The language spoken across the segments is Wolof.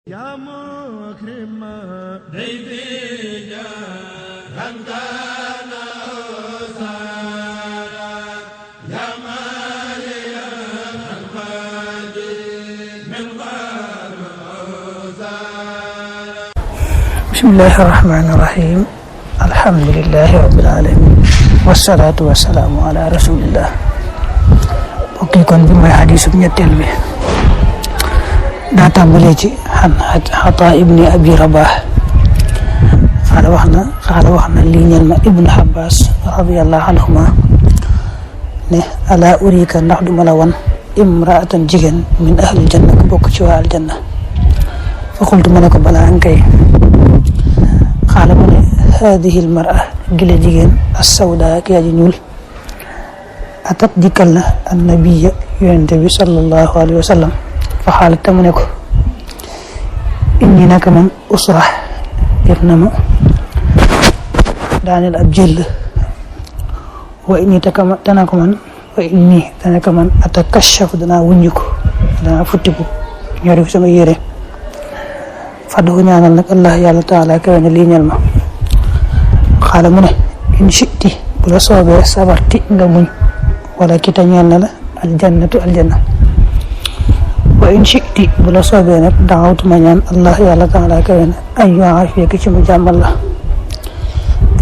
يا مكرم ضيفي جاء كان أسارا يا مالي الخلق من غير أسارا. بسم الله الرحمن الرحيم. الحمد لله رب العالمين والصلاة والسلام على رسول الله. bokki kon bi mooy xadiisu ñetteel bi daa tàmbalee ci Xataa ibni Abi Rabah xaala wax na lii ñeel ma Ibnu Abbas radiyallahu anhuma ne alaa urika ndax duma la wan imraatan jigéen min ahlil janna ku bokk ci waa aljanna fa xultu ma ne ko balaa ankay xaala mu ne haadihi almara gile jigéen assawda ki aji ñuul atat dikkal na annabiya yonente bi sallallahu alayhi wa sallam fa xaalat te mu ne ko inni naka man usra def na ma daaneel ab jëll wa inni dana ko man atakashafu danaa wuññiku danaa futtiku ñori fi sama yére faddu ñaanal nag allah yàlla taala kawe ne lii ñal ma xaala mu ne in shiti bu la soobee sabarti nga muñ wala kita ñeel na la aljannatu aljanna wa in shiti bu la soobee nag daawatu ma ñaan allah yàlla taala kawe ne ay yuafiyaki ci mu jàmmal la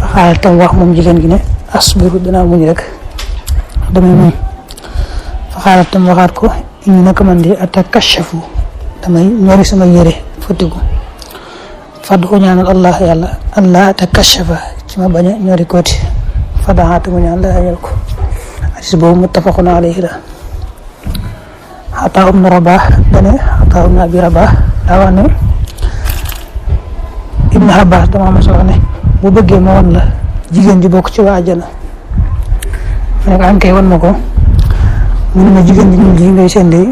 fa xaaral tam wax moom jigéen gi ne asbiru danaa muñ rek damay muñ fa xaaral tam waxaat ko inni naka man di atakashafu damay ñori sama yére fottiku faddu ñaanal allah yàlla allah atakashafa ci ma bañ a ñori kooti fa daxaatu mu ñaan la yàlla ko hadis boobu muttafaqun alayhi la. Xataa ibnu Rabah dane Xataa ibnu Abi Rabah daa wax ne Ibnu Abbas dama mas a wax ne bu bëggee ma wan la jigéen ji bokk ci waa àjjana ma ne ko ankay wan ma ko mu ne ma jigéen ji ñuul ji ngay seen de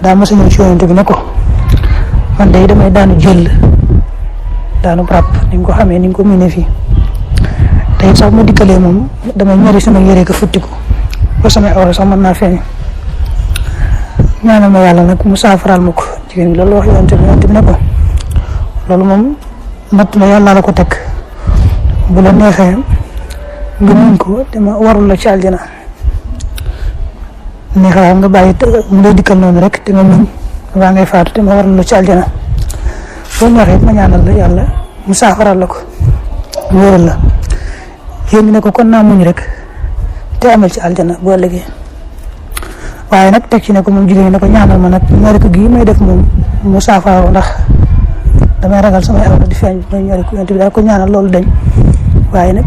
daa mas a ñëw ci yonent bi ne ko man day damay daanu jël daanu ràpp ni nga ko xamee ni nga ko miine fii tey sax ma dikkalee moom damay ñori sama yére ko futtiku ba samay awra sax mën naa feeñ ñaanal ma yàlla nag mu saafaraal ma ko jigéen bi loolu wax yonent bi ne ko loolu moom natt la yàlla la ko teg bu la neexee nga muñ ko te ma warul la ci aljana neexee nga bàyyi mu lay dikkal noonu rek te nga muñ waa ngay faatu te ma warul la ci aljana boo neexee ma ñaanal la yàlla mu saafaraal la ko mu wéral la yéen ne ko kon naa muñ rek te amal ci aljana boo ëllëgee waaye nag teg ci ne ko moom jigéen ne ko ñaanal ma nag ñori ko gii may def moom mu saafara ndax damay ragal samay awra di feeñ mooy ñori ko yonent bi daal ko ñaanal loolu dañ waaye nag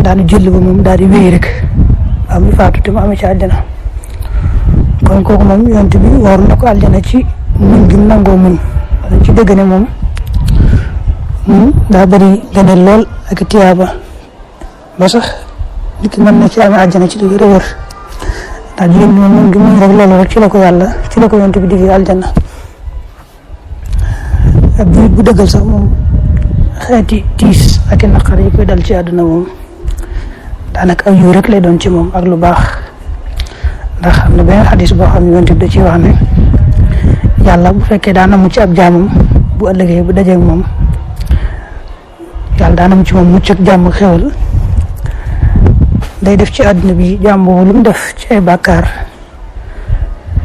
daal di jël ba moom daal di wéy rek am mu faatu te mu amee ci aljana kon kooku moom yonent bi waru na ko aljana ci muñ gi nangoo muñ wala ci dëgg ne moom daa bëri gëneel lool ak tiyaaba ba sax nit ki mën na ci amee aljana ci lu wér ndax jigéen ñi moom gi muñ rek loolu rek ci la ko yonent bi digee aljana ab jullit bu dëggal sax moom xeeti tiis ak i naqar yi koy dal ci àdduna moom daanaka aw yiw rek lay doon ci moom ak lu baax ndax am na benn xadis boo xam ne yonent bi da ciy wax ne yàlla bu fekkee daa namu ci ab jaamam bu ëllëgee bu dajeeg moom yàlla daa namu ci moom mucc ak jàmm ak xewal day def ci àdduna bi jaam boobu lu mu def ci ay bàkkaar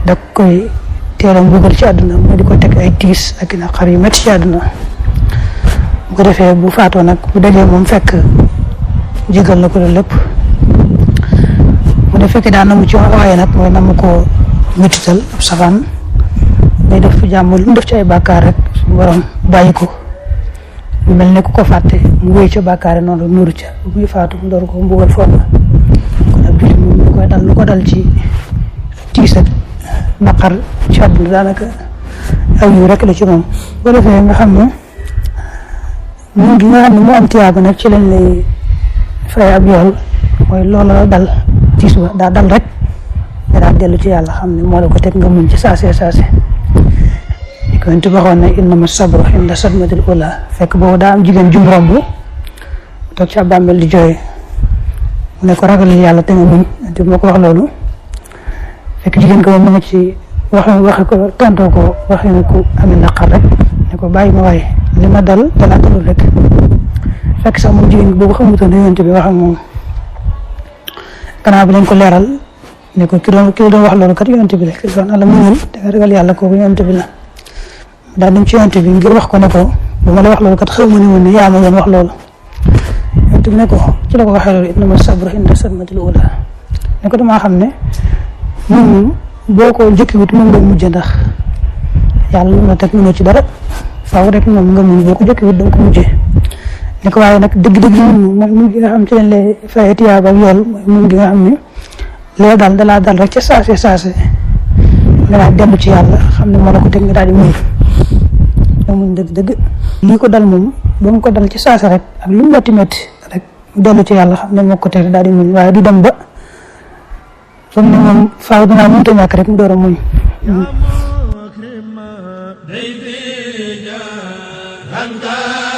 da koy teel a mbugal ci àdduna moo di ko teg ay tiis ak i naqar yu métti ci àdduna bu ko defee bu faatoo nag bu dajee moom fekk jégal na ko loolu lépp bu dee fekkee daa namu ci waaye nag mooy namu koo métital ab safaan day def jàmm lu mu def ci ay bàkkaar rek suñu borom bàyyi ko mel ne ku ko fàtte mu wéy ca bàkkaar noonu nuuru ca bu muy faatu mu door ko mbugal foofu kon ab jullit moom lu ko dal ci tiis ak naqar ci àdduna daanaka aw yu rek la ci moom boo defee nga xam ne moom gi nga xam ne mu am tiyaaba nag ci lañ lay fay ab yool mooy loola dal tiis ba daa dal rek nga daal dellu ci yàlla xam ne moo la ko teg nga muñ ci saase di ko yonent waxoon ne innama sabru inda sadmatil ula fekk boobu daa am jigéen jum romb toog ci ab bàmmeel di jooy mu ne ko ragal yàlla te nga muñ yonent moo ko wax loolu fekk jigéen ko moom mu ngi ci waxe ko tontoo ko waxe ko amee naqar rek ne ko ko bàyyi ma waaye li ma dal dalaa dalul rek fekk sax moom jigéen bi boobu xamutoon ne yonent bi wax ak moom gannaaw bi lañ ko leeral ne ko ki doon wax loolu kat yonent bi la ki doon ala muñal da nga ragal yàlla kooku yonent bi la daal dem ci yonent bi ngir wax ko ne ko bu ma la wax loolu kat xaw ma ne woon ne yaa ma doon wax loolu yonent bi ne ko ci la ko waxee loolu innama sabru inda sadmatil ula ne ko damaa xam ne moom boo ko jëkkiwut moom nga mujj ndax yàlla lu na teg mënoo ci dara faaw rek moom nga muñ boo ko jëkkiwut danga ko mujjee ne ko waaye nag dëgg-dëgg moom gi nga xam ci leen lay fay tiyaaba ak yool moom gi nga xam ne lee daal dalaa dal rek ca saase nga daal dellu ci yàlla xam ne moo la ko teg nga daal di muñ dëgg-dëgg lii ko dal moom ba mu ko dal ci saase rek ak lu mu metti rek dellu ci yàlla xam ne moo ko teg daal di muñ waaye du dem ba comme ne moom faaw dinaa mënta ñàkk rek mu door a muñ anta